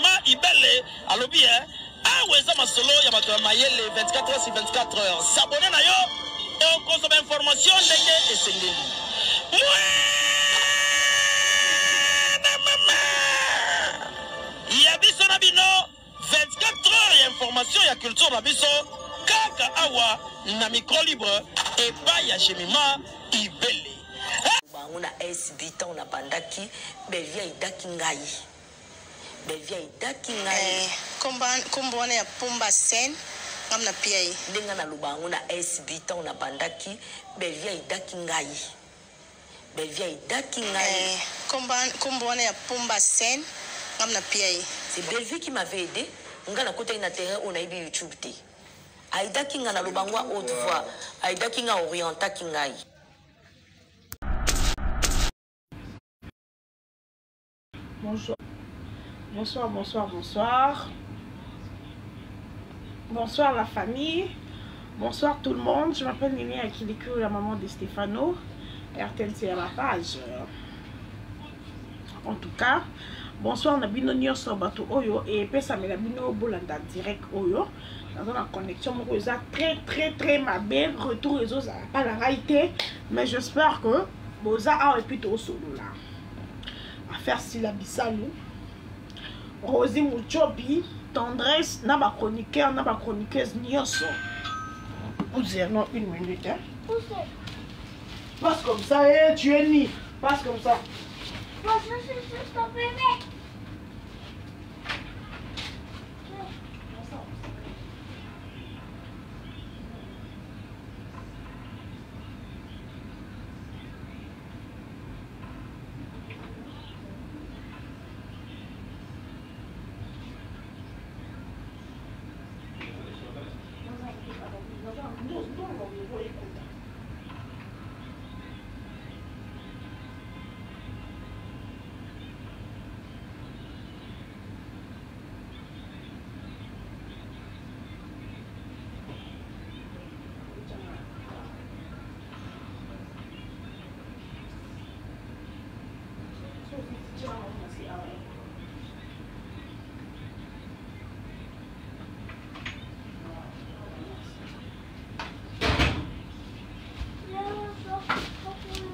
Jemima Ibele alobi eh, awa eza masolo ya bato ya mayele 24 heures sur 24 heures. S'abonner na yo okozwa ba information ndenge esengeli. Mwana mama ya biso na bino 24 heures ya information ya culture na biso kaka awa na micro libre epai ya Jemima Ibele. Bango na SB ntango nabandaki Bellevue aidaki ngai Bellevue aidaki ngai. Eh, kombo wana ya pomba scène ngam na pia ye. Nde ngai naloba yango na SB ntango nabandaki Bellevue aidaki ngai Bellevue aidaki ngai. Eh, kombo wana ya pomba scène ngam na pia ye. C'est Bellevue qui m'avait aidé ngai nakotaki na terrain oyo nayebi YouTube te aidaki ngai naloba yango à haute voix aidaki ngai orientaki ngai. Bonjour. Bonsoir, bonsoir, bonsoir. Bonsoir la famille. Bonsoir tout le monde. Je m'appelle Nini Akiliku, la maman de Stefano. RTNC à la page. En tout cas, bonsoir na bino nyonso bato oyo epesamela bino bolanda direct oyo. Naza na connexion moko eza très très très mabe, retour ezozala pa na ngai te, mais j'espère que boza awa et puis tosolola. Affaire Sila Bisalu, Rosie Muchopi, Tendresse na ba chroniqueur na ba chroniqueuse nyonso. Non, une minute hein. Passe comme ça, eh, tu es ni. Passe comme ça.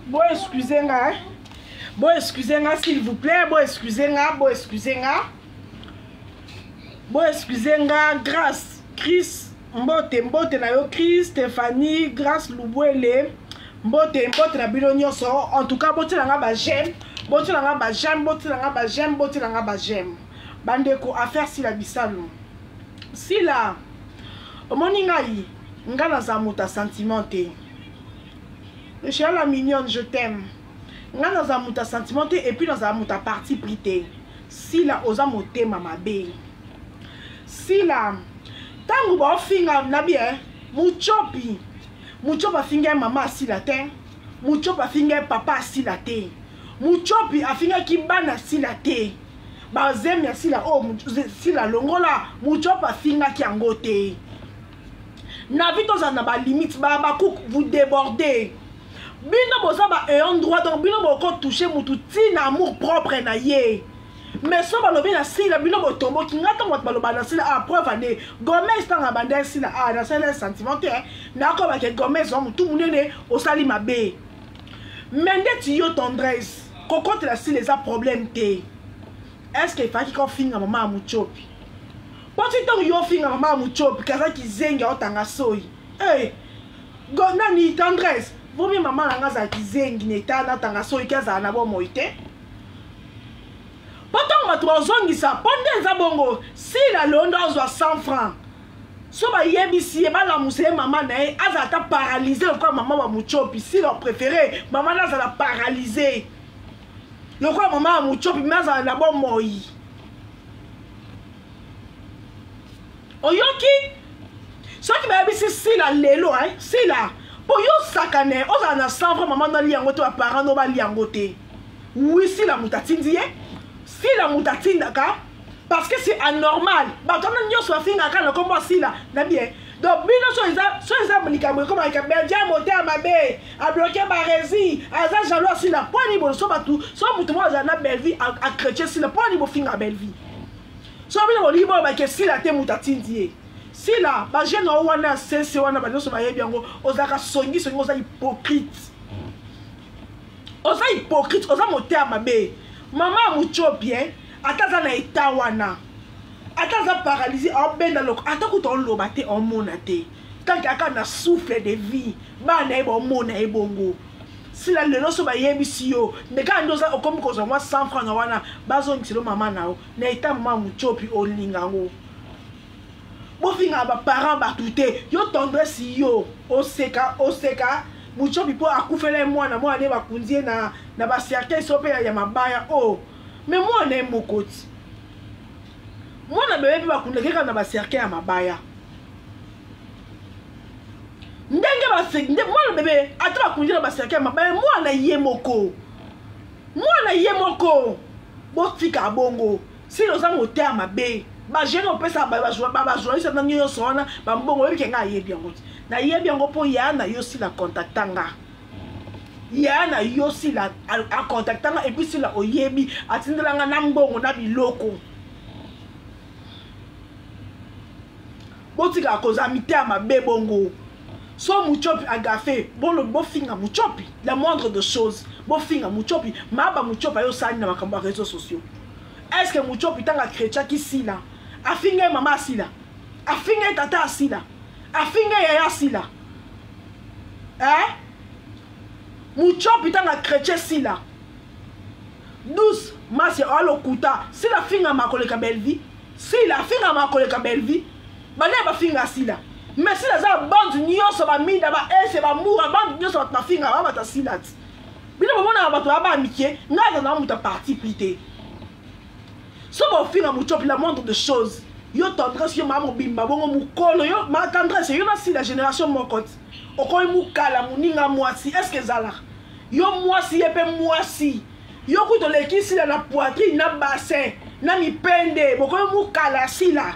Bon, excusez nga. Hein? Bon, excusez nga, s'il vous plaît. Bon, excusez nga. Bon, excusez nga. Bon, excusez nga. Grâce, Chris, mbote, mbote na yo, Chris, Stéphanie, Grâce Lubwele. Mbote, mbote na bino nyonso. En tout cas, botiela nga ba j'aime. Botiela nga ba j'aime, botiela nga ba j'aime, botiela nga ba j'aime. Bandeko, affaire Sila Bisalu. Sila, omoni ngai, nga naza moto ya sentiment te. Chérie la mignonne, je t'aime. Nga naza moto ya sentiment te et puis naza moto ya parti pris te. Sila oza motema mabe. Sila, tango baofinga na bien, Muchopi. Muchopi afinga mama asila te. Muchopi afinga papa asila te. Muchopi afingaki bana sila te. Bazemi ya sila oh sila longola Muchopi afingaki yango te. Na vie tozala na ba limite ba ba vous débordez. Bino boza ba ayant droit donc bino boko toucher mutu tina amour propre na ye. Mais so balobi na sila bino botomboki nga ntango bato baloba na sila ah preuve ane Gomez ntango abanda sila ah nasala sentiment te nakobake Gomez wa motu monene osali mabe. Mais ndeti yo tendresse kokotela sila eza problème te. Est-ce que efaki kofinga mama ya Muchopi? Po ti ntango yo ofinga mama ya Muchopi kaza kizengi aotanga soyi. Hey, go nani tendresse vomi mama na nga azala kizengi na eta natanga soyi ke azala na bomoi te. Po ntango bato bazongisa po nde eza bongo sila londo azwa 100 francs so bayebisi ye balamusa ye mama na ye azala ata paralyse lokola mama wa Muchopi. Sila préféré mama na azala paralyse lokola mama ya Muchopi me azala na bomoi. Oyoki soki bayebisi sila lelo hein, sila po yo sakane ozala na 100 francs mama nali yango te ba parents no bali yango te. Oui, sila moto atindi ye, sila moto atindaka parce que c'est anormal. Bato wana nyonso bafingaka na kombo ya sila na bien. Donc bino so eza so eza likambo ekoma likambo ya motema mabe abloke barezi aza jaloux ya sila mpo nini boso bato so moto moko azala na Bellevue achrétien sila mpo nini bofinga Bellevue. Soki bino bolingi boloba ke Sila te moto atindi ye. Sila, ba jeune oyo wana ya sese wana ba nyonso bayebi yango, ozalaka songi songi, oza hypocrite. Oza hypocrite, oza motema mabe. Mama ya Mutshopi hein, ata aza na etat wana. Ata aza paralysie, aobenda loko, ata kutu oloba te, omona te. Tant que aka na souffle de vie, bana ye baomona ye bongo. Sila lelo so bayebisi yo, mais kaka nde oza okomi kozwa mwa 100 francs na wana, bazongiselo mama na yo. Na etat mama Mutshopi olinga yango. Bofingaka ba parents batu te. Yo tendresse yo oseka oseka Mutshopi po akufela ye mwana mwana ne bakundi ye na na ba cercueil so pe ya mabaya oh mais mwana ye moko ti mwana bebe pe bakundaki kaka na ba cercueil ya mabaya ndenge ba nde mwana bebe ata bakundi na ba cercueil ya mabaya mwana ye moko mwana ye moko botika bongo. Sila oza motema mabe. Ba jeune opesa ba ba journaliste na nyonso wana ba mbongo oyebi ke nga ayebi yango te. Nayebi yango po ya na yo Sila contacta nga. Ya na yo Sila a contacta nga et puis Sila oyebi atindela nga na mbongo na biloko. Botika kozala mitema mabe bongo. So Mutshopi a gaffe, bolo bofinga Mutshopi, la moindre de choses. Bofinga Mutshopi, maba Mutshopi ayo sani na makambo ya réseaux sociaux. Est-ce que Mutshopi tanga chrétien ki sila? Afinga mama sila. Afinga tata sila. Afinga yaya sila. Hein? Mutshopi tanga chrétien sila. Douce masi alokuta sila finga makoleka Bellevue. Sila afingama koleka Bellevue. Bana bafinga Sila. Mais Sila aza bande nyonso ba mida ba ese ba mura bande nyonso bato bafinga ba bata Sila ti. Bino bomonaka bato ba ba mike, ngai aza na moto parti pris te. So bofinga Mutshopi la moindre de choses. Yo tendresse yo mama mobimba bongo mukolo yo ma tendresse yo na Sila génération moko ti. Okomi mukala muninga mwasi est-ce que ezalaka? Yo mwasi ye pe mwasi. Yo kutu oleki Sila na poitrine na bassin na mipende bokomi mukala Sila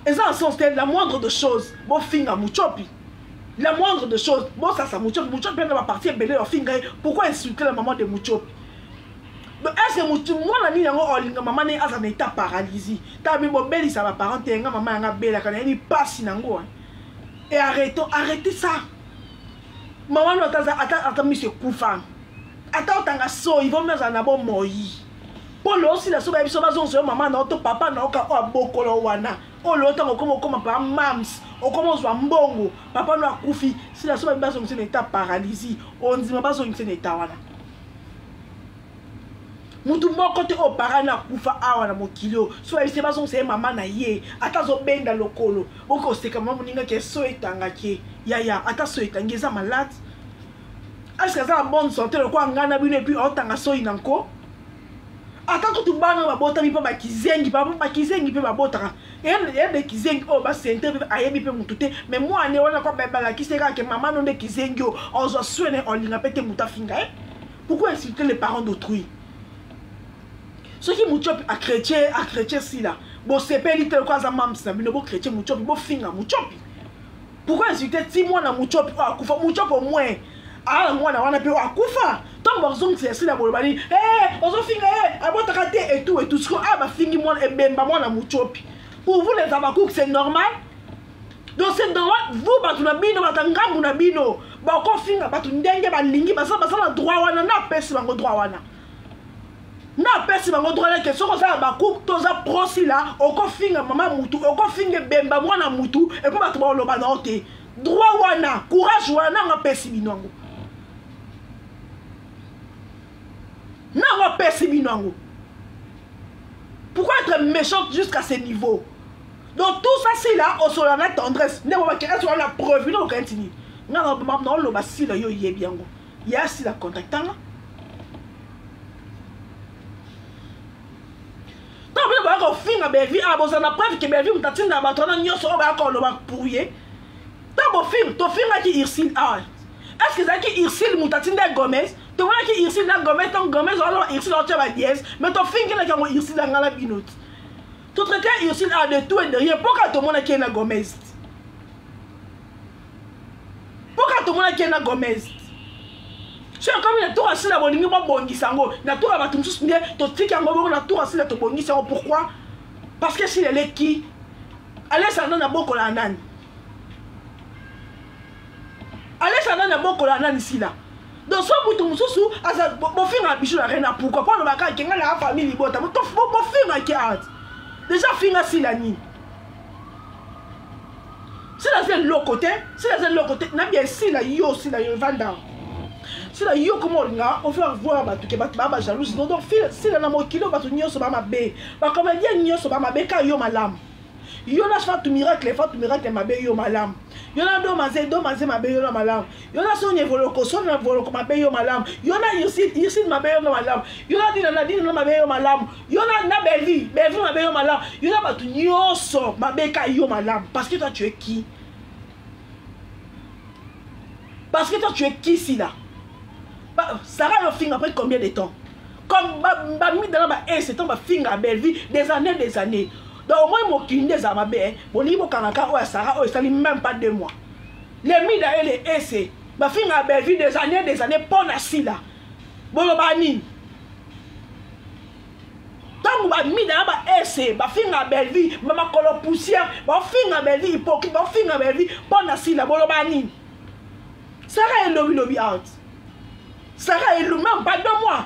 eza na sens te la moindre de chose bofinga Mutshopi la moindre de chose bosasa Mutshopi Mutshopi mpe na baparti ebele bafinga ye pourquoi insulter la maman de Mutshopi? Donc est ce que mutu mwana nini yango olinga mama ne aza na état paralysie tala mi bobelisa ba parents te nga mama yanga abelaka nayebi pasi nango et arrêtons arrêtez ça mama no ata ata ata miso ekufa ata otanga soyi vomi azala na bomoi mpo loosila so bayebi so bazongisa yo mama na yo to papa na yo ka oyo abokolo wana oyo loo ntango okoma okoma pa mams okoma ozwa mbongo papa no akufi sila so bayebi bazongisa na etat paralysie ondima bazongisa na etat wana mutu moko te oyo parent na akufa awa na mokili oyo so bayebisi ye bazongisa ye mama na ye ata azobenda lokolo bokoseka mama moninga ke so etangaki ye yaya ata so etangi eza malade est-ce aza na bonne santé lokola ngai na bino epuis aotanga soi na nko ata kutu bana babotami mpe bakizengi bakizengi mpe babotaka yende kizengi oyo basente mpe ayebi mpe motu te mais mwana wana kwa balakisi ye kaka ke mama no nde kizengi oyo ozwa soin na ye olinga mpe te motu afinga ye. Pourquoi insulter les parents d'autrui? Soki Mutshopi a chrétien, a chrétien sila, bosepeli te lokola aza mams na bino, bo chrétien Mutshopi, bofinga Mutshopi. Pourquoi insulter ti mwana Mutshopi oyo akufa? Mutshopi au moins ah mwana wana pe oyo akufa. Ntango bazongisa ya sila boloba nini? Eh, ozofinga ye, abotaka te et tout et tout. Sikoyo ah bafingi mwana ebemba mwana Mutshopi. Pour vous les Habacucs, c'est normal? Donc c'est normal, vous bato na bino, bato ngambu na bino, bakofinga bato ndenge balingi, baza baza na droit wana, na pesi bango droit wana. Na pesi bango droit wana ke soki oza Habacuc to oza pro Sila, okofinga mama mutu, okofinga ebemba mwana mutu, et puis bato bakoloba na yo te. Droit wana, courage wana, nanga pesi bino yango. Nanga pesi bino yango. Pourquoi être méchante jusqu'à ce niveau? Donc tout ça Sila osola na tendresse nde bobaki esi wana preuve bino bokanisi nini nga naoloba Sila yo oyebi yango ya Sila contacta nga ntango bino bayaka kofinga Bellevue ah bozala na preuve ke Bellevue moto atinda bato wana nyonso oyo bayaka koloba pour ye ntango bofilme tofingaki Ursule ah est ce que ezalaki Ursule moto atinda Gomez tomonaki Ursule na Gomez ntango Gomez wana Ursule aotya ba dièse mais tofingelaki yango Ursule ya nga na bino ti To traiter Ursule a de tout et de rien. Pourquoi tout le monde qui est na Gomez? Pourquoi tout le monde qui est na Gomez? soki ekomi na tour asila bolingi bobongisa yango na tour ya bato mosusu nde totiki yango bongo na tour asila tobongisi yango pourquoi? Parce que s'il est qui alesa nani abokola nani? Alesa nani abokola nani sila? Donc so mutu mosusu aza bofinga biso na rena pourquoi? Mpo alobaka ke ngai na famille libota bofinga ke art déjà finga sila nini? Sila aza eloko te, sila aza eloko te. Na bien sila yo, sila yo evanda sila yo koma olinga ofaire voir bato ke bato baa bajalouse. Non, donc sila na mokili oyo bato nyonso baa mabe, bacomédien nyonso baa mabe, ka yo malamu. Yo na Fatu Miracle, Fatu Miracle mabe, yo malamu. Yo na Domaze, Domaze mabe, yo na malamu. Yo na Sonia Evoloko, Sonia Evoloko mabe, yo malamu. Yo na Irsid, Irsid mabe, yo na malamu. Yo na Dina, na Dina mabe, yo malamu. Yo na Bellevue, Bellevue mabe, yo malamu. Yo na bato nyonso mabe, ka yo malamu. Parce que toi tu es qui? Parce que toi tu es qui, Sila? Sarah yo finga après combien de temps? Comme ba mida na ba S temps ba finga Bellevue des années des années. Donc au moins mokili nde ezala mabe, bolingi bokangaka oyo ya Sarah oyo esali même pas 2 mois. Les mida et les S ba finga Bellevue des années des années mpo na Sila. Boloba nini? Ntango bamida na ba S bafinga Bellevue, ba makolo poussière bafinga Bellevue hypocrite, bafinga Bellevue mpo na Sila, boloba nini? Sarah elobi lobi out. Sarah elobi même pas 2 mois.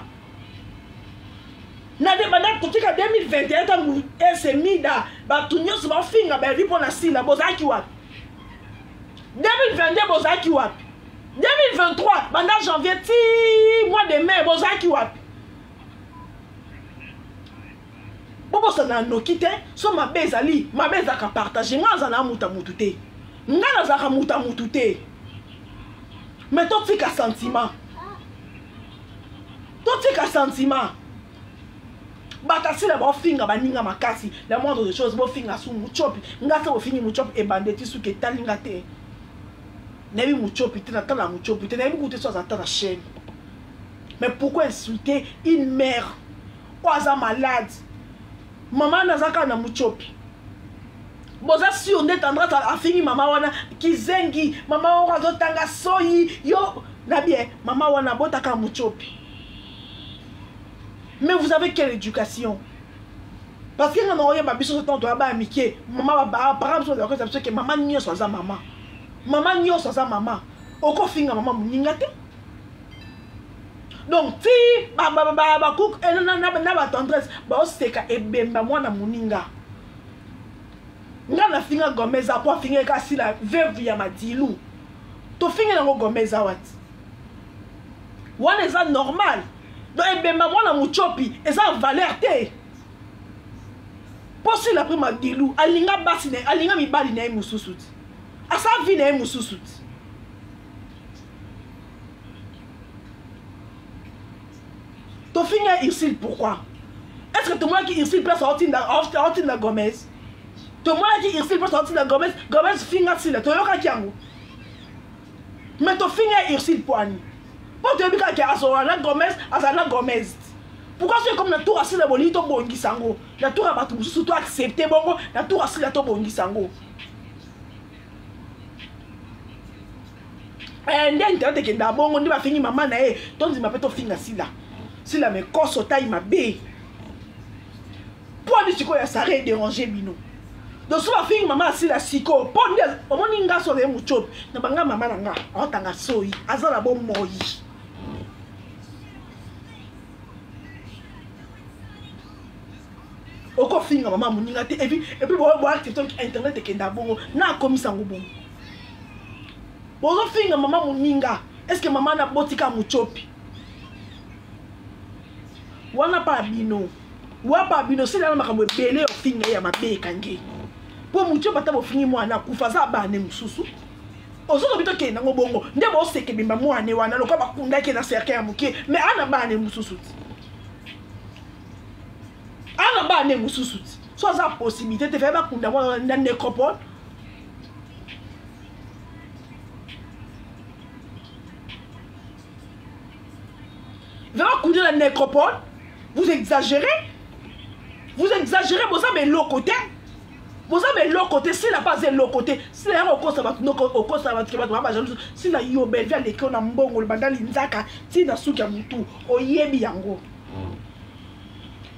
Na banda kotika 2021 ntango S mida bato nyonso bafinga Bellevue mpo na Sila, bozalaki wapi? 2022 bozalaki wapi? 2023 banda janvier ti mois de mai bozalaki wapi? Bobosana noki te, so mabe ezali mabe ezalaka partage. Ngai naza na mutu ya mutu te, ngai nazalaka mutu ya mutu te. Mais totika sentiment, totika sentiment. Bato asila baofinga baninga makasi, la moindre des choses bofinga su muchopi. Ngai se bofingi muchopi ebande ti suki etali nga te. Nayebi muchopi te, natala muchopi te, nayebi kutu te so aza ata na chaîne. Mais pourquoi insulter une mère oyo aza malade? Mama wana aza kaka na muchopi. Boza sur nde Tendresse afingi mama wana kizengi, mama wana azotanga soyi yo na bien, mama wana abotaka muchopi. Mais vous avez quelle éducation? Parce que nga na oyeba biso so tanto ya mike, mama ba parents biso bakosa biso ke mama nyonso aza mama. Mama nyonso aza mama. Okofinga mama moninga te. Donc ti ba ba ba ba cook na na na ba Tendresse ba oseka ebemba mwana moninga. Nga na finga Gomez apo afinga ka sila veuve ya Madilu. To finga nango Gomez awati. Wana eza normal. Donc ebemba mwana muchopi eza valeur te. Po sila pre Madilu alinga basi na alinga mibali na ye mususu ti. Asa vie na ye mususu ti. Tofinga Ursule pourquoi? Est-ce que tomonaki Ursule place aotinda Gomez? Tomonaki Ursule place aotinda Gomez, Gomez finga Sila, toyokaki yango. Mais tofinga Ursule poani. Po toyebi kaka ke azala na Gomez, azala na Gomez. Pourquoi soki comme na tour asila bolingi tobongisa yango? Na tour ya bato mosusu to accepter bongo, na tour asila tobongisa yango. Nde internet ekenda bongo, nde bafingi mama na ye, tondima mpe tofinga Sila. Sila mekoso tai mabe. Po ni sikoyo ya Sarah edéranger bino. Donc so bafingi mama asila sikoyo, po nde omoni nga so azali muchopi, na banga mama na nga aotanga soyi, aza na bomoi. Okofinga mama moninga te, et puis bo accepter que internet ekenda bongo, na akomisa yango bongo. Bozofinga mama moninga, est-ce que mama na botika muchopi? Wana pa bino. Wapa bino sila na makambo ebele ofinga ya mabe ekangi. Po muchopi ata bofingi mwana kufa za bane mususu. Ozozo bito ke nango bongo, nde boseke bimba mwana wana lokola bakundaki na cercueil ya moke, mais ana bane mususu ti. Ana bane mususu ti. So aza possibilité te faire bakunda mwana na nécropole. Vraiment couder la nécropole, vous exagérez. Vous exagérez, vous avez l'autre côté. Vous avez l'autre côté, s'il n'a pas l'autre côté, s'il a un s'il a yo belvia leke na mbongo le bandali nzaka, ti na suki ya mutu, oyebi yango.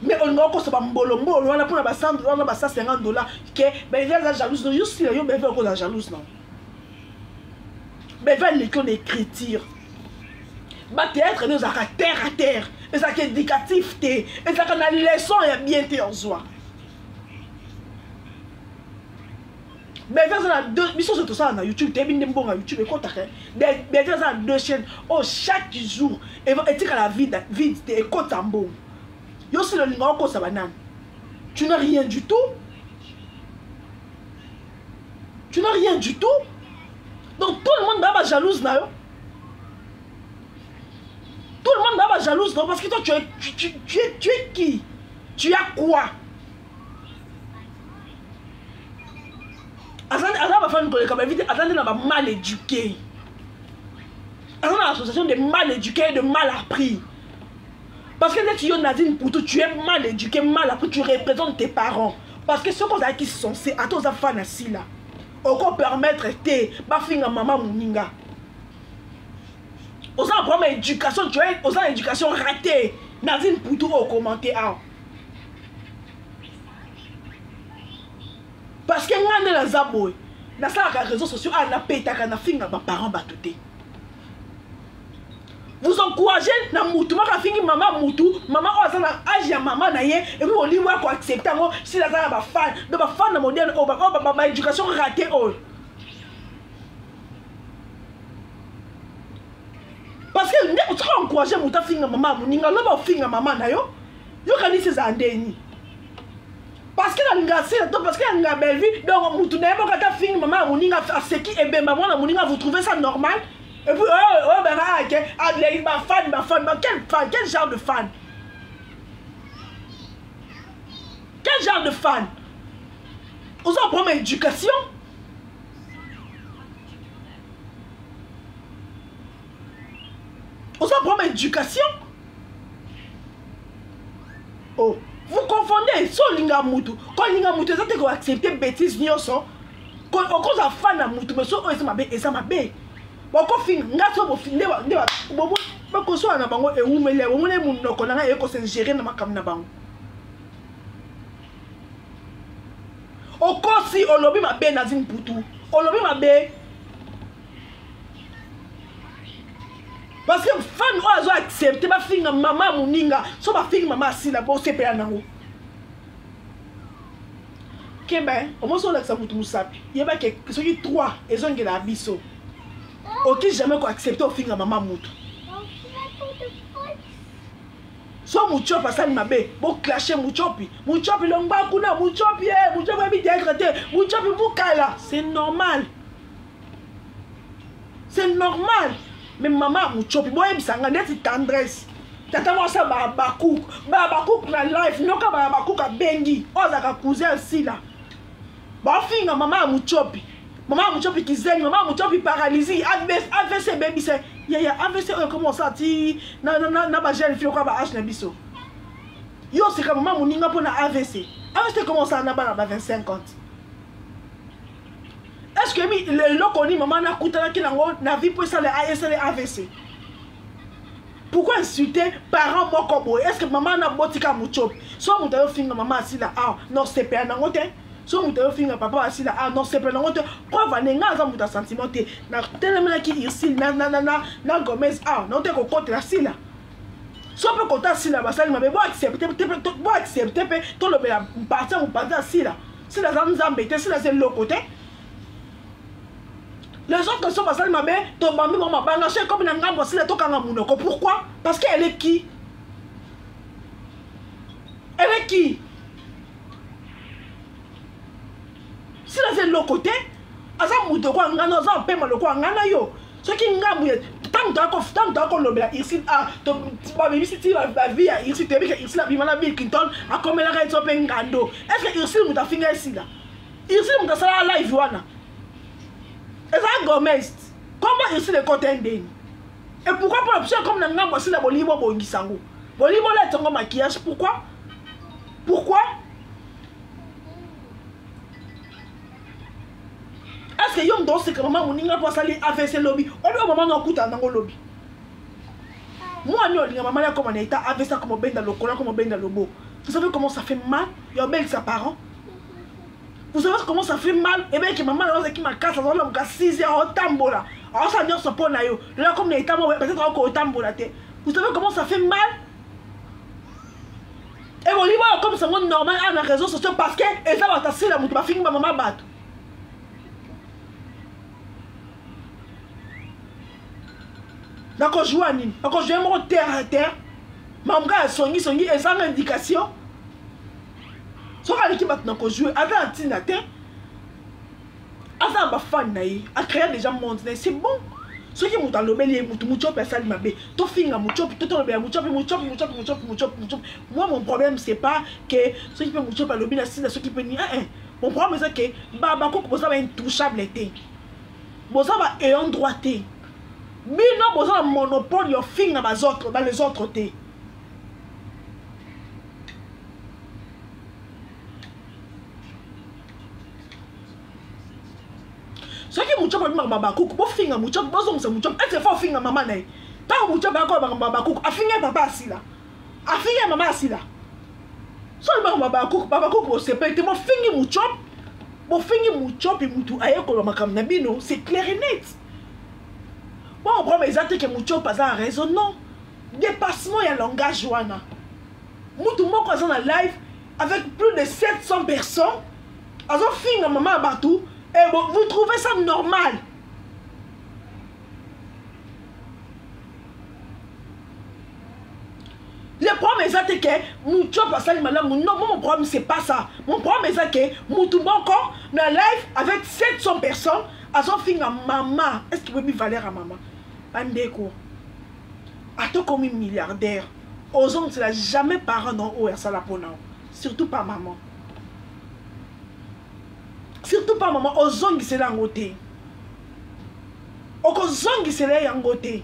Mais olinga okosa bambolombolo wana mpona ba 100 dollars na ba 150 dollars ke Bellevue aza jalouse no yo sila yo Bellevue okozala jalouse non Bellevue aleki na écriture bathéâtre nde ezalaka terre à terre ezalaka éducatif te ezalaka na leçon ya bien te ozwa Bellevue aza na deux biso nyonso tosala na youtube toyebi nde mbongo ya youtube ekotaka Bellevue aza na deux chaînes oyo oh, chaque jour etikala vide vide te ekota mbongo yo sila olinga okosa banani tu n'as rien du tout tu n'as rien du tout donc tout le monde baa bajalouse na yo tout le monde baa bajalouse na yo parce que toi tu es, tu, tu, tu, es, tu es qui tu as quoi aza bafani koleka bayebi te aza nde na bamal éduqué aza na association de mal éduqué de mal appris parce que neti yo nadine putu tu es mal éduqué mal appris tu représentes tes parents parce que soki ozalaki censé ata oza fan ya sila okopermettre te bafinga mama moninga oza na problème ya éducation tu es oza na éducation ratée nadine putu oyo commente awa parce que ngai nde naza boye nasalaka réseau sociaux awa napetaka nafinga baparent bato te vous encouragez na mutu moko afingi mama mutu mama oyo aza na age ya mama na ye epuis bolingo ya koaccepte yango sila aza na bafan do bafan na moderne oyo baéducation rate oyo parce que nde soki encourage moto afinga mama moninga loba ofinga mama na yo yokanisi ezala ndeni parce que nalinga sila to parce que nalinga bellevue donc mutu na ye moko ata fingi mama ya moninga aseki ebemba mwana moninga vous trouvez ça normal et puis oyo oyo banga ake alei bafan bafan ba quel fan quel genre de fan quel genre de fan oza problème éducation oza problème éducation oh vous confondez so olinga mutu kolinga mutu eza te koaccepte bétise nyonso okozala fan na mutu mais so oyo eza mabe eza mabe bokofinga nga so nde bakoswana na bango ewumeli bomoni monoko na ngai ekosingere na makambo na bango okosi olobi mabe nazi mputu olobi mabe parce que fan oyo azo accepte bafinga mama moninga so bafingi mama asila bosepela nango keba omosi olakisa motu mosapi yeba ke soki 3 ezongela biso oki jamais koaccepte ofinga mama motu so muchopi asali mabe boclashe muchopi muchopi longba kuna muchopi e eh, muchopi oyebi théâtre te muchopi mukala c'est normal c'est normal mais mama muchopi boyebisa nga neti tendresse tata mwasi ya babakouk babakouk na life noka babakouk abengi oyo azalaka cousin asila bafinga mama ya muchopi mama ya muchopi kizengi mama ya muchopi paralysie avc ebebisa yaya avc oyo ekoma osala ti na bajeune fille okoya ba age na biso yo oseka mama moninga mpo na avc avc ekoma osala na bana ba 25 ans est ce que mi eloko nini mama nakutanaki nango na vie mpo esala esala avc pourquoi insulter parent moko boye est ce que mama na botika muchopi so moto ayofinga mama asila awa ah, non sepela nango te so moto ayofinga papa asila awa ah, non sepela nango te preuve ane ngai aza moto ya sentiment te natelemelaki ursile na, na, na, na, na gomez awa ah, nao te kokotela sila so mpe kota sila basali mabe boaccepte mpe tolobela parti ya mopanzi ya sila sila aza nzambe te sila aza eloko te les autres so basali mabe tobambi bango mabanga so ekomi na ngambo asila tokanga monoko pourquoi parce que elle est qui elle est qui sila aza eloko te aza moto lokola ngai na aza mpema lokola ngai na yo soki ngambo ntango toya kolobela irsile ah, babimisi ti bavie ya irsile toyebi ke irsile abima na bill clinton akomelaka ye so mpe ngando est ce que irsile moto afinga esila ursule moto asalaka live wana eza gomez kombo ursule ekota ndeni et pourquoi mpo na biso ekomi na ngambo asila bolingi bobongisa yango bolingi boleta yango maquillage pourquoi pourquoi est ce que yo moto oseka mama moninga mpo asali avc lobi obi oyo mama na okutana nango lobi mwana olinga mama na akoma na eta avc akoma obenda lokolo akoma obenda loboko Vous savez comment ça fait mal ya obelisa parent? Vous savez comment ça fait mal? Ebelaki mama na ozalaki makasi, azolamuka 6 heures, otambola, aosala nyonso mpo na yo. Lelo comme na etamo peut-être akotambola te. Vous savez comment ça fait mal? Ebongi boyo okomisa yango normal awa na réseau sociaux parce que eza bato asila moto bafingi bamama bato. Nakojoua nini? Nakojoue moko terre à terre, makambo kaka ya songisongi ezanga indication. Soki aleki bato na kojoue, aza na ntina te, aza na bafani na ye, acréa déjà monde na ye, c'est bon. Soki moto alobeli ye motu, Mutiopi asali mabe, tofinga Mutiopi, to tolobela Mutiopi, Mutiopi, Mutiopi, Mutiopi, Mutiopi, Mutiopi. Moi mon problème c'est pas que soki mpe Mutiopi alobi na sila, soki mpe ni mon problème eza ke babakoko boza ba intouchable te, boza ba ayant droit te, bino boza na monopole ya ofinga ba les autres te. Soki Mutiopi abimaka babakuku, bofinga Mutiopi, bozongisa Mutiopi. Ete fa ofinga mama na ye. Ntango Mutiopi akoya makambo babakuku, afinga ye papa asila, afinga ye mama asila. Soki makambo babakuku, babakuku bosepeli te, bofingi Mutiopi, bofingi Mutiopi, mutu aye koloba makambo na bino, c'est clair et net. Bon, problème eza te ke Mutiopi aza na raison, non. Dépassement ya langage wana. Mutu moko aza na live avec plus de 700 personnes, azofinga mama ya bato, et bon, vous trouvez ça normal? Le problème eza te ke Mutiopi asali malamu, non. Moi mon problème c'est pas ça. Mon problème eza ke mutu moko na live avec 700 personnes azofinga mama. Est-ce que boyebi valeur ya mama? Bandeko, ata okomi milliardaire, ozongisela jamais parent na oyo asala mpona yo, surtout pas maman, surtout pas maman. Ozongisela yango te, okozongisela ye yango te,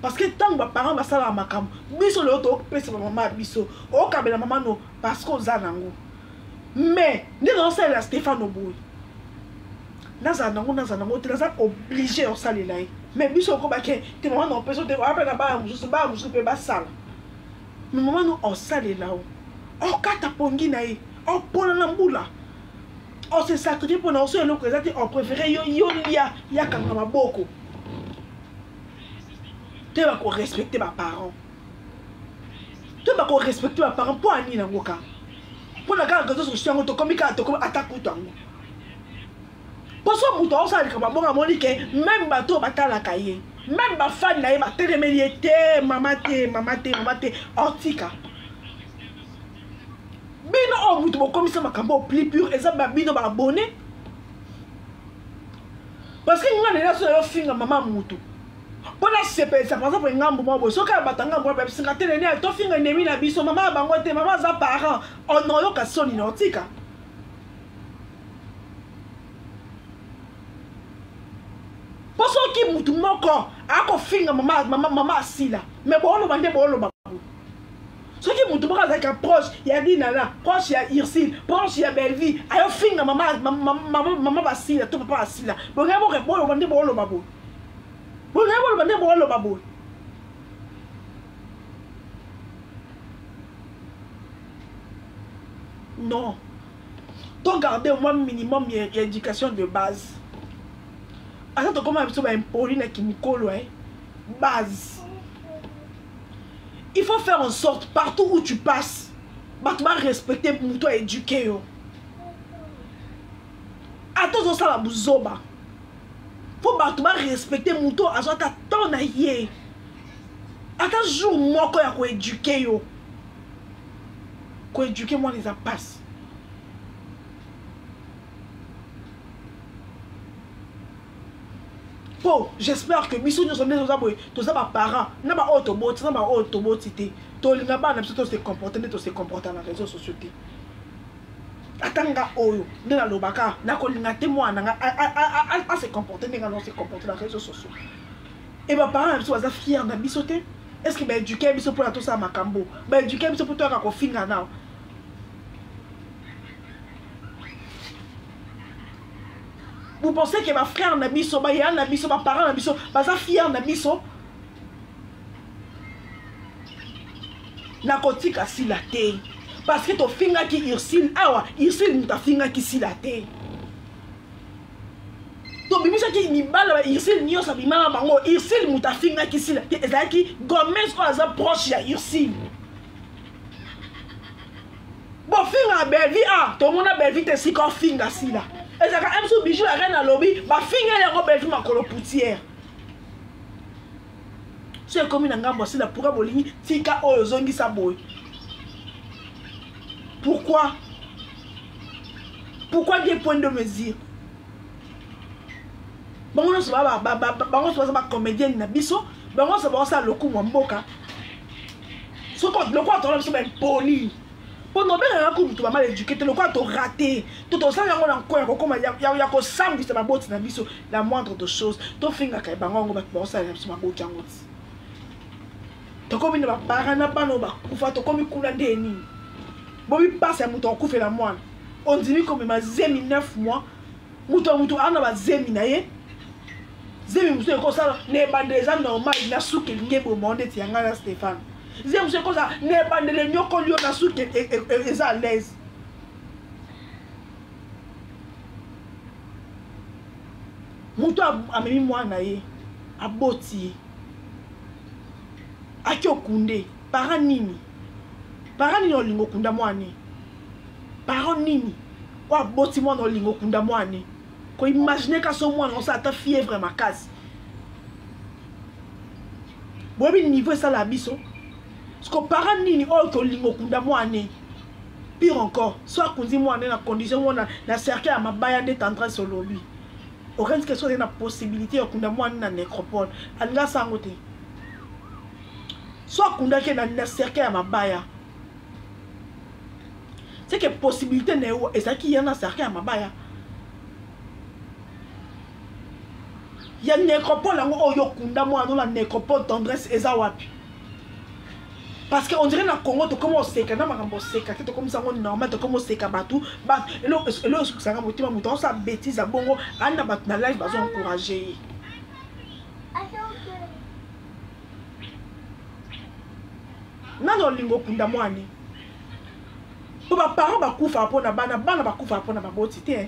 parce que ntango baparent basalaka makambo, biso lelo topesa bamama ya biso, okabela mama no parce que oza nango. Mais nde nazosalela Stéphane boye, nazala nango, nazala nango te, naza obligé osalela ye. Mais biso okobake te, mama na opesa te, oya mpe na bana mosusu, bana mosusu mpe basala. Mais mama no osalela o, okata pongi na ye, opola na mbula, ose sacrifie mpona oso eloko eza te, opréféré yo yo lia yakanga maboko te. Bakorespecte baparent te, bakorespecte baparent mpo anini yango kaka mpona kaka réseau sociaux yango tokomi kaka, tokomi ata kutu yango. Mpo so moto aosala likambo abongo, amoni ke même bato oyo batalaka ye, même bafani na ye batelemeli ye te, mama te, mama te, mama te, otika bino oyo moto bokomisa makambo oyo plus pur eza babino baabone. Parce que nga nena so nayofinga mama mutu mpo nasepelisa, par exemple ngambu moko boye, soki bato ngambu wana babisinga te, nene tofinga ennemi na biso, mama ya bango te, mama aza parent, onoyoka soni na otika. Mpo soki mutu moko akofinga mama, mama, mama asila, me booloba nde booloba. Soki mutu moko azalaka proche ya Dinana, proche ya Ursile, proche ya Bellevie, ayofinga mama, mama, mama, mama basila to papa asila, bongai booloba nde booloba boye, bongai boloba nde booloba boye. Non, to garder au moins minimum ya éducation de base. Ata tokóma biso baimpoli na kimikolo, base. Il faut faire en sorte partout où tu passes, bato barespecte moto aéduke yo. Ata ozosala buzoba, mpo bato barespecte moto azwa ata temps na ye, ata jour moko ya koéduke yo. Koéduke mwana eza mpasi. Mpo j'espère que biso nyonso nde toza boye, toza baparent na baoyo toboti, na baoyo toboti te, tolinga bana na biso tose comporte nde tose comporte na réseau sociaux te. Ata nga oyo nde nalobaka, nakolinga te mwana nga ase comporte ndenge nga se comporte na réseau sociaux. E baparent na biso baza fier na biso te. Est ce que baéduke biso mpona tosala makambo? Baéduke biso mpo toyaka kofinga nao? Vous pensez que bafrère na biso, baya na biso, baparent na biso baza fier na biso? Nakotika sila te. Parce que tofingaki Ursule awa, Ursule moto afingaki Sila te. Tobimisaki mibala ba Ursule nyonso abima na bango, Ursule moto afingaki Sila te, ezalaki Gomez oyo aza proche ya Ursule. Bofinga Bellevue ah, tomona Bellevue te sika ofinga Sila. Ezalaka msu bijou la reine alobi, bafingeli yango Bellevue makolo poutière. So ekomi na ngambo ya Sila, pourquoi bolingi tika oyo ozongisa boye? Pourquoi? Pourquoi des points de mesure? Bango nyonso bango nyonso baza bacomédienne na biso, bango nyonso baosala lokumu ya mboka. Soki lokola tozala biso baimpoli, mpo nobengaka kutu moto bamal éduqué te, lokola torate to tosala yango na nko ya kokoma ya kosambwisa baboti na biso, la moindre de chose tofingaka bango yango, bato baosalela biso maboki yango ti tokomi na baparent na bana oyo bakufa, tokomi kuna nde nini? Bobi mpasi ya moto akufela mwana, ondimi komema zemi 9 mois, moto ya moto ana bazemi na ye, zemi mosusu ekosala na ebandeli eza normal, na suki elingi eboma ndeti ya ngai na Stéphane, zemi mosusu ekosala na ebandeli enyokoli yo, na suki eza à l'aise. Moto amemi mwana na ye, aboti ye, aki okunde, parent nini? Parent nini olingo okunda mwana? Parent nini oyo aboti mwana olingo okunda mwana? Koimagine ka so mwana osala ata fièvre makasi, boyebi niveau esala biso. Siko parent nini oyo tolingo okunda mwana? Pire encore, so akundi mwana na condition mwana na cercueil ya mabaya nde tendresse olobi, okanisi ke so azali na possibilité ya okunda mwana na nécropole, alingi asango te. So akundaki na cercueil ya mabaya, c'est que possibilité na ye ezalaki ya na cercueil ya mabaya ya nécropole yango oyo okunda mwana na nécropole. Tendresse eza wapi? Parce que on dirait na Congo tokoma oseka na makambo oseka te, tokomisa yango normal, tokoma oseka bato. Eloko esukisanga motema, moto aosala bétise ya bongo ani na bato na live bazo encourage ye. Nani olinga okunda mwana? Mpo baparent bakufaka mpona bana, bana bakufaka mpona baboti te.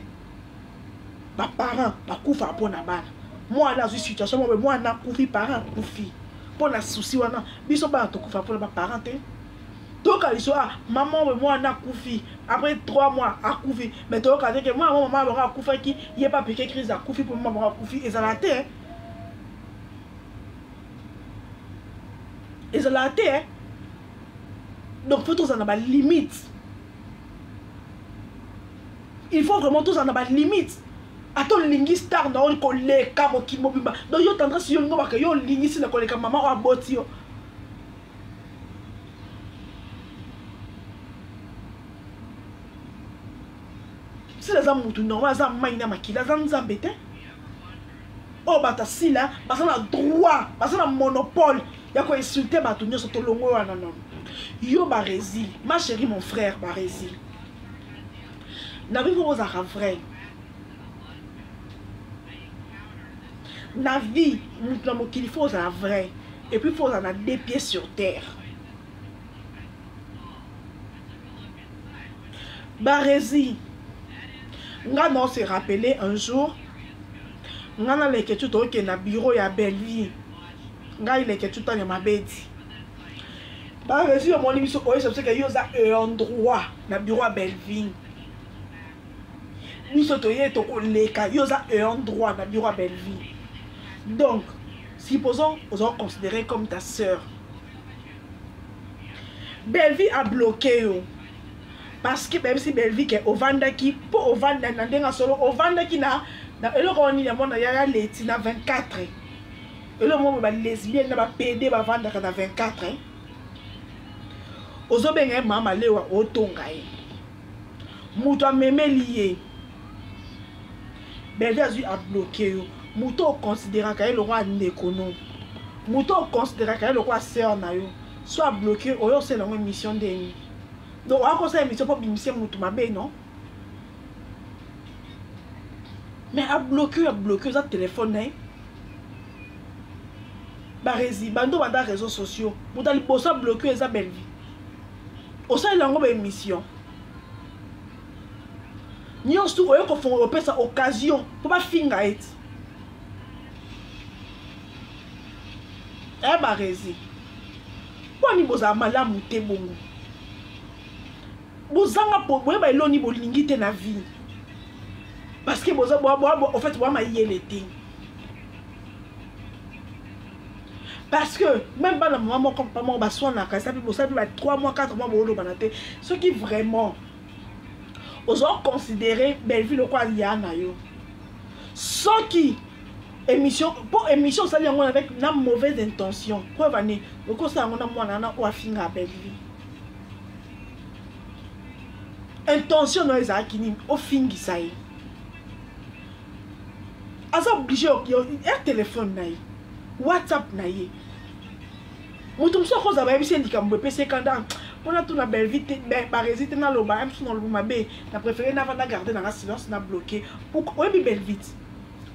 Baparent bakufaka mpona bana. Mwana azwi situation moko, mwana akufi, parent akufi mpo na susi wana. Biso bana tokufa mpona baparent te. Toyoka liso, ah, mama oyo mwana akufi après 3 mois akufi, mais toyoka te ke mwana mama bango akufaki, ye pa peke crise akufi mpo mama bango akufi. Ezala te, ezala te. Donc faut tozala na balimite, il faut vraiment tozala na balimite. Ata olingi star na oyo koleka mokili mobimba, donc yo tendresse, yo olingi obaka, yo olingisi na koleka mama oyo aboti yo. Sila aza mutu normal, aza mai na makila, aza nzambe te. Oyo bato asila baza na droit, baza na monopole ya koinsulte bato nyonso. Tolongo wana nono. Yo Barésil, ma chérie, mon frère Barésil, na vie moko ozalaka vrai na vie. Moto na mokili faut ozala vrai, et puis faut ozala na deux pieds sur terre. Barési, nga na se rappeler un jour, nga na Leketu tokende na bureau ya Bellevue, ngai Leketu tanya mabedi. Barési, omoni biso, oyesa biso ke yo oza ayant droit na bureau ya Bellevue. Biso toye tokoleka, yo oza ayant droit na bureau ya Bellevue. Donc supposons oza considéré comme ta sœur, Bellevue a bloqué yo parce que bayebisi Bellevue ke ovandaki, mpo ovanda na ndenge solo, ovandaki na eloko wana nini ya mwana ya leti na 24, eloko moko balesbienne na bapd bavandaka na 24. Ozobenga ye mama Lewa, otonga ye, moto amemeli ye. Bellevue azwi abloqué yo. Moto oconsidéraka ye lokola ndeko no, moto oconsidéraka ye lokola sœur na yo, so abloqué oyo, osala yango émission ndeni? Donc oya kosala émission mpo bimise motu mabe? Non, mais abloqué oyo, abloqué oza telefone na ye. Baresi bando banda réseaux sociaux, moto ya liboso abloqué oyo eza Bellevue. Osalela yango ba émission. Nyonso oye kofongola opesa occasion mpo bafinga ye ti. Eh barezi. Mpo nini bozala malamu te bongo? Bozanga po boyeba eloni bolingi te na vie. Parce que boza bo bo en fait boa mayele te. Parce que même bana mama moko papa moko baswanaka esa mpe bosali ba 3 mois 4 mois boolobana te. Soki vraiment ozo considérer Bellevue lokola ya na yo. Soki émission po émission osali yango avec na mauvaise intention preuve ane okosala yango na mwana wana oyo afinga Bellevue. Intention na yo ezalaki nini? Ofingisa ye. Aza obligé ya téléphone na ye, WhatsApp na ye. Moto mosusu akozala bayebisi ye likambo epesi ye kanda mpo natuna Bellevue te, Barezi te naloba ye mosusu naloba mabe, na préféré navanda garder nanga silence na bloqué. Oyebi Bellevue te,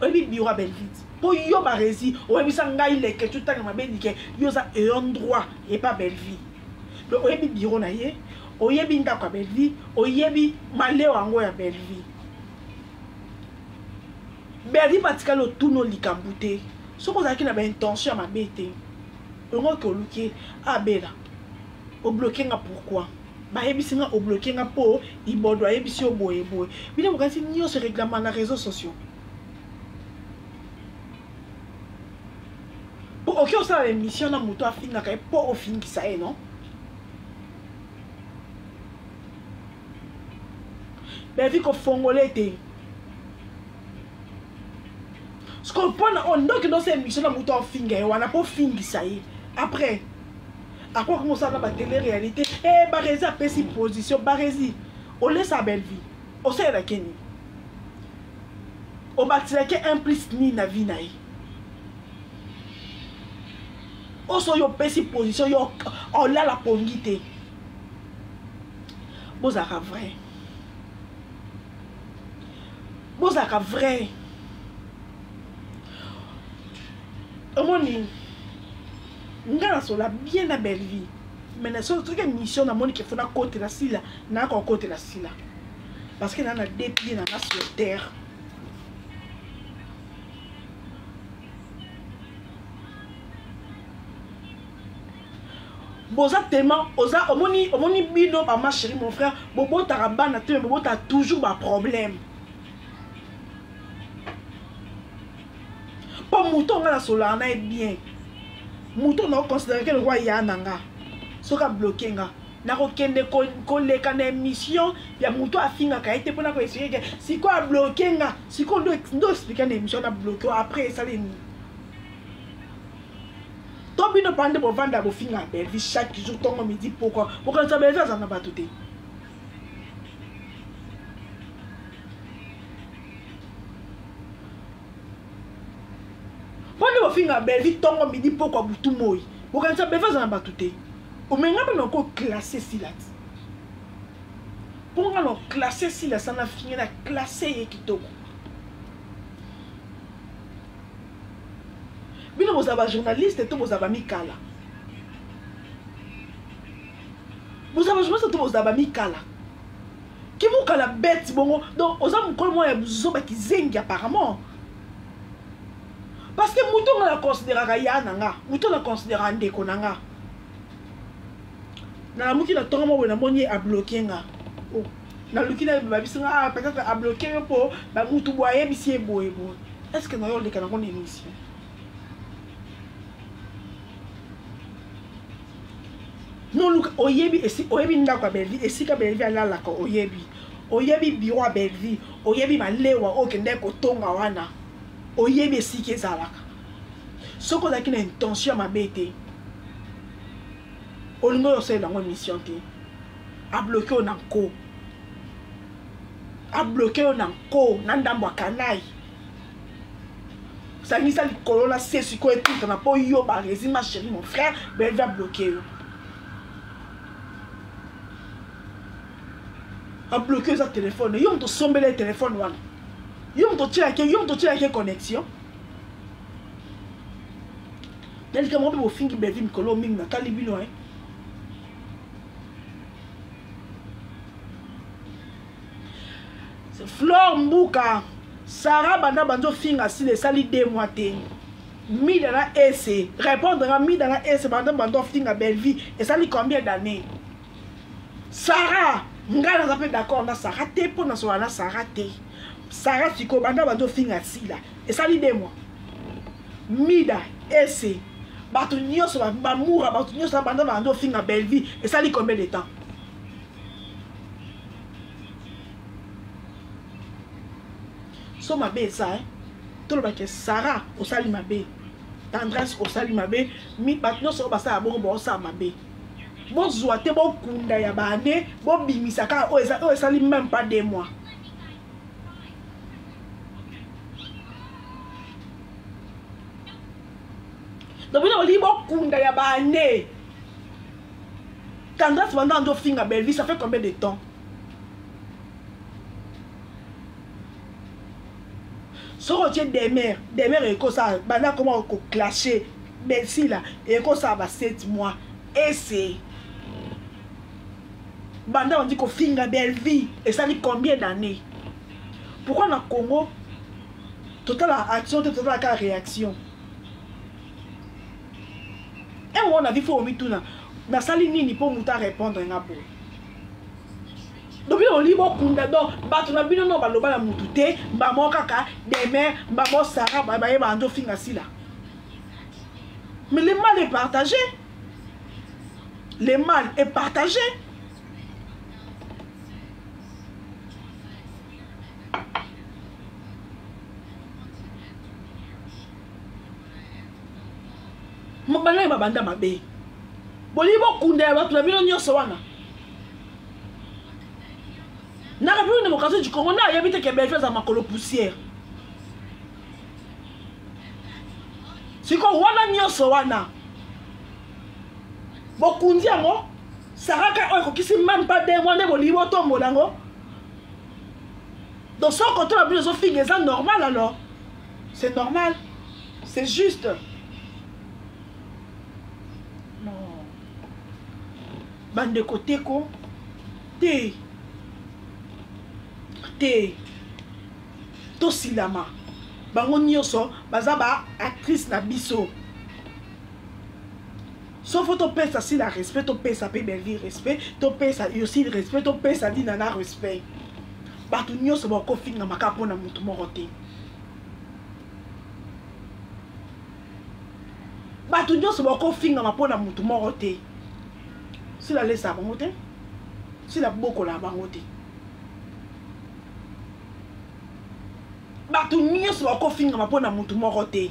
oyebi bureau ya Bellevue te, mpo yo Barezi oyebisa ngai leke totanga mabe like yo oza ayant droit epa Bellevue. Donc oyebi bureau na ye, oyebi ndako ya Bellevue, oyebi maleo yango ya Bellevue. Bellevue batikali otuno likambo te soki ozalaki na baintention ya mabe te ongoki oluki abela obloke nga pourquoi bayebisi nga obloke nga mpo ibodo ayebisi yo boye boye bino bokanisi nyonso reglama na réseaux sociaux mpo oki osala émission na moto afingaka ye mpo ofingisa ye non Bellevue kofongola ete sikoyo mpona oyo ndoki ndosa émission na moto afinga ye wana mpo ofingisa ye après akoki mosala na batele réalité e eh, barezi apesi position barezi olesa bellevue osalelaki nini obakiselaki un plus nini na vie na ye oso oyo opesi position yo olala pongi te bozalaka vrai bozalaka vrai omoni nga nasola bien na belle vie mais na soki émission namoni ke fo nakotela sila nayaka kokotela sila parce que naa na deux pieds nanga sur terre boza tellement oza omoni omoni bino ba ma chérie mon frère bobotaka bana te mais bobotaka toujours ba problème mpo moto nga nasololaka na ye bien moto na oconsidere ke lokola ya na nga soki abloke nga nakokende koleka na émission ya moto afingaka ye te mpona koexplike ke sikoyo abloke nga sikoyo ndo explike na émission na bloke après esali nini to bino pa nde bovanda bofinga Bellevue chaque jour tongo midi pokwa bokanisa Bellevue aza na bato te mpo nde bofinga Bellevue tongo midi pokwa butu moi bokanisa Bellevue aza na bato te omenga mpe nako classe sila ti mpo nga na classe sila sana finge na classe ye kitoko bino bozala ba journaliste to bozala ba mikala bozala ba journaliste to bozala ba mikala kimukala bete bongo donc oza mokolo moko ya buzoba kizengi apparemment parce que moto nga na consideraka ya na nga moto na consideraka ndeko na nga nalamuki na ntongo moko boye namoni ye abloke nga oh. naluki na babisi nga ah, peut-être abloke yo mpo bamutu boye ayebisi ye boye boye est ce que nayo oleka nango na émission noluka oyebi esi oyebi ndako ya Bellevue esika Bellevue alalaka oyebi oyebi bureau ya Bellevue oyebi malewa oyo okendaki kotonga wana oyebi esika ezalaka soki ozalaki na intention ya mabe te olingi oyo osalela yango émission te abloke oyo na nko abloke yo na nko na ndambo ya kanai sangisa likolo na se sikoyo etutana mpo yo baresi ma chérie mon frère belvi abloke yo abloke eza telefone yo moto osombela ye telefone wana yo moto otielaki yo moto otielaki ye connexion na likambo mpe bofingi belvi mikolo mingi natali bino e. Flore Mbuka, Sarah banda banzo finga sila esali 2 mois te. Mida na Ese, répondre nga Mida na Ese banda bando finga Bellevue esali combien d'années? Sarah, nga naza pe d'accord na Sarah te mpo nasola na Sarah te. Sarah sikoyo banda bando finga sila esali 2 mois. Mida, Ese, bato nyonso bamura bato nyonso banda bando finga Bellevue esali combien de temps? So mabe eza eh? Toloba ke Sarah osali mabe, Tendresse osali mabe, mi bato nyonso oyo basala bongo baosala mabe. Bozwa te bokunda ya baane, bobimisa kaka oyo eza oyo esali même pas deux mois. Donc bino bolingi bokunda ya baane. Tendresse banda ando finga Bellevue, ça fait combien de temps? Soki otie demer, demer ekosala banda koma ko clasher Belsila ekosala ba 7 mois ese banda bandi kofinga Bellevue esali combien d'années? Pourquoi na Congo totala action te, totala kaka réaction? Un moment na vie faut omituna nasali nini mpo moto arépondre nga boye? Donc bino bolingi bokunda donc bato na bino no baloba na mutu te, mbamo kaka demer, mbamo Sarah bayeba ando finga sila. Mais le mal est partagé, le mal est partagé. Mobali babanda mabe, bolingi bokunda ya bato na bino nyonso wana. Na République démocratique du Congo, na ayebi te ke Bellevue aza makolo poussière. Sikoyo wana nyonso wana bokundi yango, saraka oyo ekokisi même pas 2 mois nde bolingi botombola yango. Donc soki kotola bino ezofinga eza normal, alors c'est normal, c'est juste. Non bandeko teko te te, tosilama bango nyonso baza ba actrice na biso. Sauf topesa sila respect, topesa mpe Bellevue respect, topesa Ursule respect, topesa Dinana respect. Bato nyonso bakofingama kaka mpona motu moko te. Bato nyonso bakofingama mpona motu moko te. Sila alesaka bango te, sila bokolaka bango te. Bato nyonso bakofingama mpona motu moko te.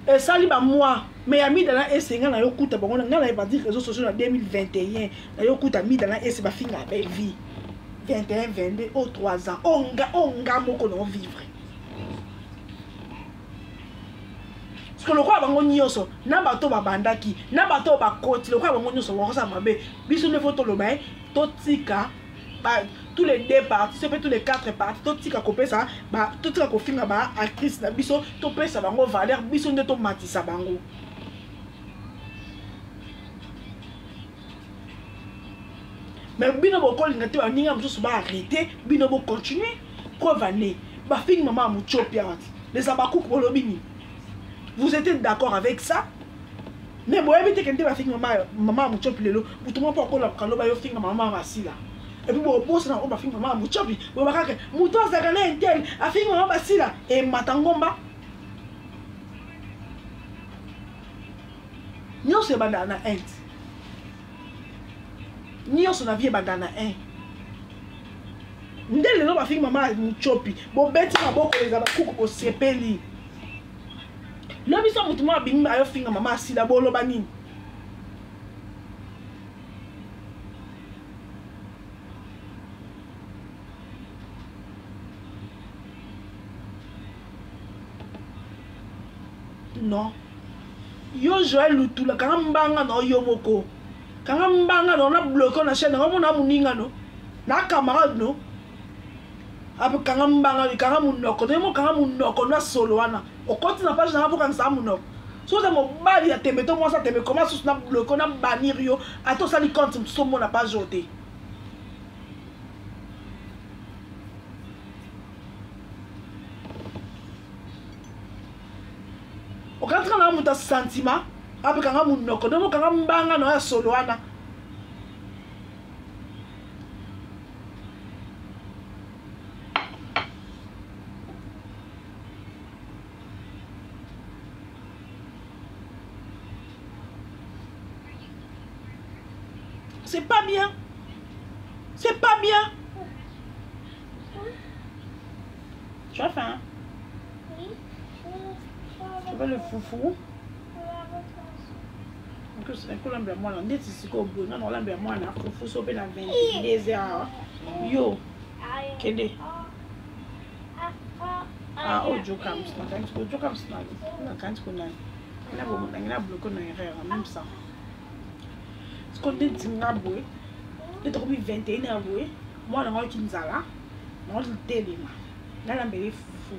Esali ba mois mais ya Mida na Ese nga na yo kuta bango nga na ebandi réseaux sociaux na 2021 na yo kuta Mida na Ese bafinga ya Bellevue 21 22 o 3 ans o nga o nga moko na vivre. Parce que lokola bango nyonso na bato babandaki na bato bakoti lokola bango nyonso bakosala mabe, biso nde fo toloba ye totika ba, tous les deux parties, soki mpe tous les 4 parties, totika kopesa ba, totika kofinga ba actrice na biso, topesa bango valeur, biso nde tomatisa bango. Mais bino bokolinga te baninga mosusu ba arrêter, bino bocontinue. Preuve année bafingi mama ya Mutshopi awa ti les abakuku bolobi nini? Vous êtes d'accord avec ça? Mais boyebi te kende bafingi mama ya Mutshopi lelo motu moko akolamuka loba yo finga mama ya Masila. Et puis bobosana oyo bafingi mama ya Mutshopi, boyeba kaka motu azalaka na intel afingi mama Basila emata ngomba nyonso ebandaka na int, nyonso na vie ebandaka na 1. Nde lelo bafingi mama ya Mutshopi, bobeti maboko eza bakuku bosepeli. Lobi so motu moko abimi ayofinga mama asila, boloba nini? Non yo Joël Lutula, kanga mbanga na yo moko, kanga mbanga na na bloqué na chaîne na mona muninga no na camarade no apo kanga mbanga kanga munoko to mo kanga munoko na solo wana okoti na page na po kanga munoko. So za mobali ya tembe to mwasa tembe comment sous na bloqué na bannir yo ato sali compte somo na page ote. nga moto ya sentiment apekanga monoko donc okanga mbanga na ya solo wana. C'est pas bien. C'est pas bien. Tu as faim? Oui. Tu veux le foufou? Kolambela mwana ndeti sikoyo boye nga na kolambela mwana fufu so mpe na 22 heures awa yo kende. Ah, oyo jokams nakanisi ko jokams nakanisi ko nani nangina bloke na erreur en même temps. Sikoyo ndeti nga boye nde tokomi 21 heures boye, mwana nga oyoki nzala, naotelema nalambela fufu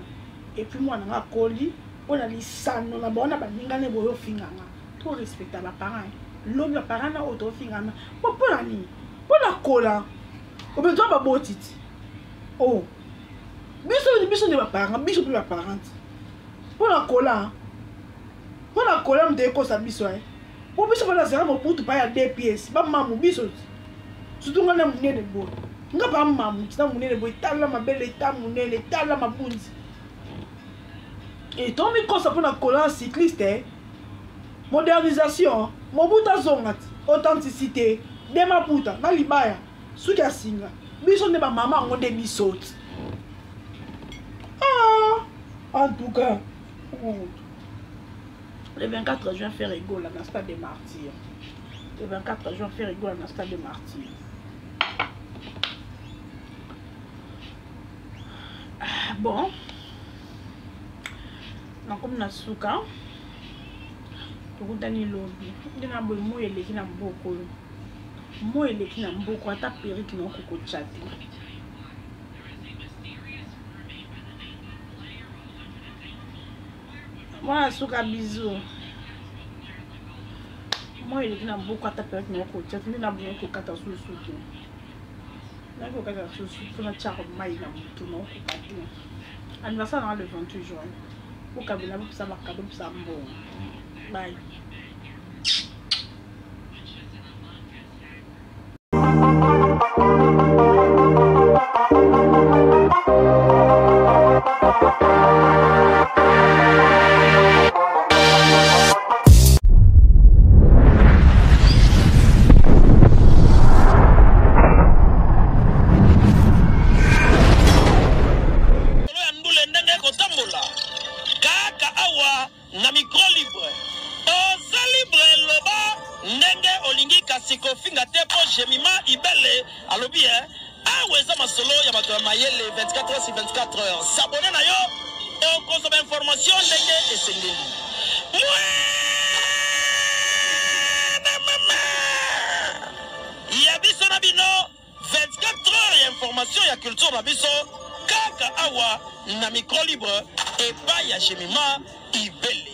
et puis mwana nga akoli mpo na lisano na bango na baninga ne boye ofinga nga. To respecta baparent, lobi baparent na oyo tofingana mpo mpo na nini? Mpo na kola obezwa baboti ti o biso, biso nde baparent, biso mpe baparent ti mpo na kola, mpo na kola moto ekosa biso e mpo biso mpo nazala mobutu pa ya deux pièces bamamu biso ti surtout nga na monene boye, nga pa mamu ti na monene boye, tala mabele ta monene, tala mabunzi e tomikosa mpo na kola cycliste. Modernisation Mobutu azonga ti authenticité de maputa na libaya suki ya singa, biso nde bamama yango nde biso ti. Ah, en tout cas le 24 juin Ferre Gola na stade des Martyrs, le 24 juin Ferre Gola na stade des Martyrs. Ah, bon, nakomi na suka, tokutani lobi. Nde na boye moi eleki na mboka oyo, moi eleki na mboka, ata perike na okokotya te. Mwana suka, bizu. Moi eleki na mboka, ata perike na okotya te. Nde na boye okokata susu te, naki kokata susu mpona tiaka mai na motu na okoka te. Anniversaire nanga le 28 juin, bokabela, bopesa bakado, bopesa mbongo. Bye. Solo ya ndule ndenge ekotambola kaka awa na micro libre. Oza libre, loba ndenge olingi, kasi kofinga te, mpo Jemima Ibele alobi e awa eza masolo ya bato ya mayele 24 heures sur 24 heures. S'abonner na yo, okozwa bainformation ndenge esengeli. Mwana mama ya biso na bino, 24 heures ya information ya culture na biso kaka awa na micro libre epai ya Jemima Ibele.